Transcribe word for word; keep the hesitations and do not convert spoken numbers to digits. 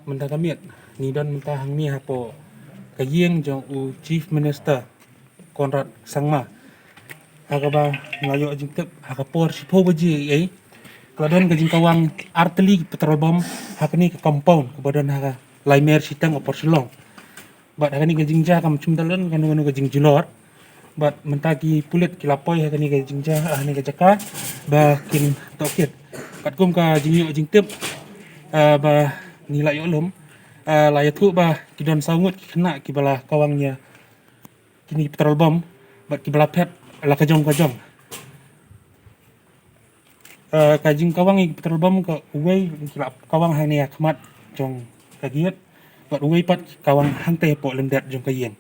Mynta ka miet ngi don mynta hangne hapoh ka ïing jong u Chief Minister Conrad Sangma, ha kaba ngi la ïoh jingtip ha ka por shiphew baje ei, ka la don ka jingkawang artylli ki petrol bomb ha kane ka compound kaba don ha ka Laimer Shiteng, Upper Shillong. Bad ha kane ka jingjia kam shym don kano kano ka jingjulor. Bad mynta ki pulit ki la poi ha kane ka jingjia, ha kane ka jaka ba kin tohkit. Katkum ka jingïoh jingtip, ah, ba ngi la ïoh lum, ah, la ïathuh ba ki don saw ngut ki khynnah kiba la kawang ïa kine ki petrol bomb bad kiba la phet la ka jong ka jong. Eh, ka jingkawang ïa ki petrol bomb ka uwei ki la kawang hangne ha khmat jong ka gate, bad uwei pat ki kawang hangtei hapoh lyndet jong ka ïing.